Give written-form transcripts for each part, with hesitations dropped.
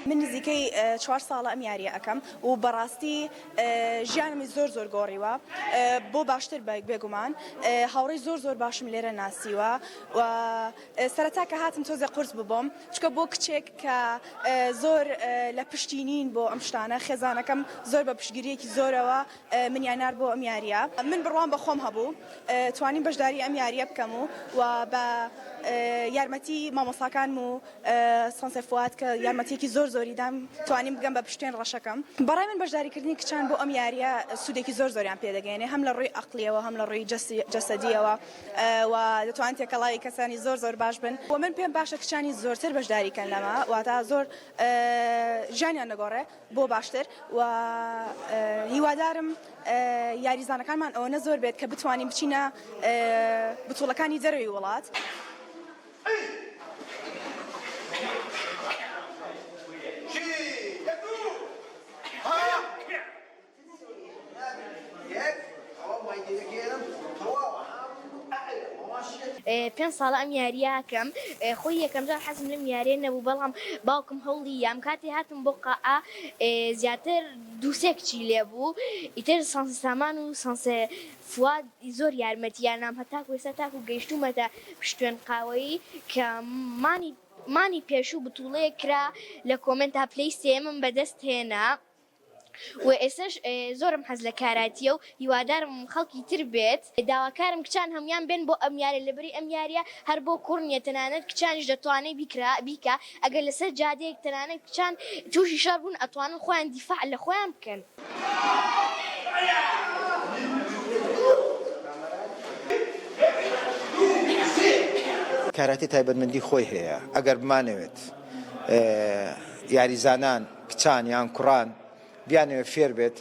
من نزیکەی چوار ساڵە ئەم یارییە ئەکەم و بەڕاستی ژیانمی زۆر زۆر گۆڕیوە بۆ باشتر بێگومان هاوڕێی زۆر زۆر باشم لێرە ناسیوە و سەرەتا کە هاتم تۆزێ قورس بوو بۆم چونکە بۆ کچێک کە زۆر لە پشتی نین بۆ ئەم شتانە خێزانەکەم زۆر بە پشتگیریەکی زۆرەوە منیان نارد بۆ ئەم یاریە من بڕوام بە خۆم هەبوو توانیم بەشداری ئەم یاریە بکەم و و بە یارمەتی مامۆستاکانم و سەنسێ فواد کە یارمەتیەکی زۆر زۆری دام توانیم بگەم بە پشتێن ڕەشەکەم. بەڕای من بەشداریکردنی کچان بۆ ئەم یاریە سوودێکی زۆر زۆریان پێ دەگەیەنێ هەم لە ڕووی ئەقلیەوە هەم لە ڕووی جەسەدیەوە و دەتوانن تێکەڵاوی کەسانی زۆر زۆر باش بن و من پێم باشە کچانی زۆرتر بەشداری کەن لەمە واتا زۆر ژیانیان دەگۆڕێ بۆ باشتر و هیوادارم یاریزانەکانمان ئەوەنە زۆر بێت کە بتوانین بچینە بتوڵەکانی دەرەوەی وڵات. پێنج ساڵە ئەم یارییە ئەکەم خۆی یەکەم جار حەزم لەم یارییە نەبوو بەڵام باوکم هەوڵی یام کاتێ هاتم بۆ قاعە زیاتر دوو سێ کچی لێ بوو ئیتر سانسێ سامان و سانسێ فواد زۆر یارمەتیان نام هەتاکو ئێستا تاکو گەیشتوومەتە پشتوێن قاوەیی کە مانی مانی پێشوو بتوڵەیەک کرا لە کۆمێنتا پلەی سێیەمم بەدەست هێنا و ئێستاش زۆرم حەز لە کاراتیە و هیوادارم خەڵکی تر بێت داواکارم کچان هەموان بێن بۆ ئەم یاریە لەبری ئەم یاریە هەر بۆ کوڕ نیە تەنانەت کچانیش دەتوانێ بیکرا بیکا ئەگەر لەسەر جادەیەک تەنانەت کچان توشی شەڕ بوون ئەتوانن خۆیان دیفاع لە خۆیان بکەن. کاراتێ تایبەتمەندی خۆی هەیە ئەگەر بمانەوێت یاریزانان کچان یان کوڕان بیانەوێت فێر بێت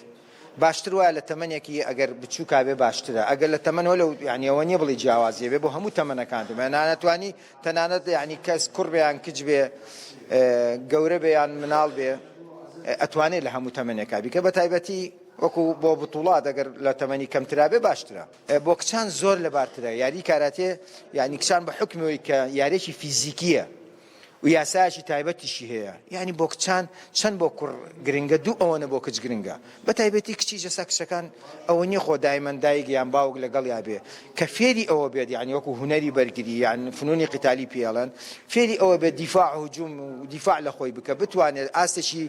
باشتر وایە لە تەمەنێکی ئەگەر بچووکا بێ باشترە ئەگەر لە تەمەن وەلو یعنی ئەوە نییە بڵێ جیاوازیە بێ بۆ هەموو تەمەنەکان بێ نانەتوانی تەنانەت یعنی کەس کوڕ بێ یان کچ بێ گەورە بێ یان مناڵ بێ ئەتوانێت لە هەموو تەمەنێکا بیکە بە تایبەتی وەکو بۆ بتوڵات ئەگەر لە تەمەنی کەمترا بێ باشترە بۆ کچان زۆر لەبارترە یاری کاراتێ یعنی کچان بە حکمەوەی کە یاریێکی فیزیکیە و یاسایەکی تایبەتیشی هەیە یانی بۆ کچان چەند بۆ کوڕ گرنگە دوو ئەوەنە بۆ کچ گرنگە بە تایبەتی کچی جەسا کچەکان ئەوە نیە خۆ دایمەن دایک یان باوک لەگەڵیا بێ کە فێری ئەوە بێت یانی وەکو هونەری بەرگری یان فنونی قیتالی پێڵێن فێری ئەوە بێت دیفاع هجوم و دیفاع لە خۆی بکە بتوانێت ئاستێکی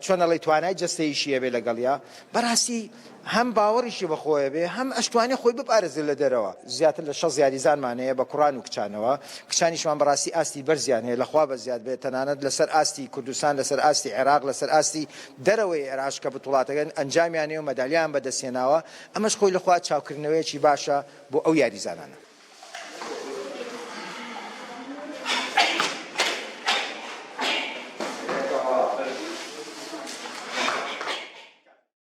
چۆن ئەڵێی توانای جەستەیشی هەبێ لەگەڵیا بەڕاستی هەم باوەڕیشی بە خۆی هەبێ هەم ئەشتوانێ خۆی بپارێزێ لە دەرەوە. زیاتر لە 60 یاریزانمان هەیە بە کوڕان و کچانەوە، کچانیشمان بەڕاستی ئاستی بەرزیان هەیە لە خوا بەزیاد بێت تەنانەت لەسەر ئاستی کوردستان لەسەر ئاستی عێراق لەسەر ئاستی دەرەوەی عێراش کە بتوڵاتەکەن ئەنجامیان هەیە و مەدالیایان بەدەستهێناوە ئەمەش خۆی لە خوا چاوکردنەوەیەکی باشە بۆ ئەو یاریزانانە.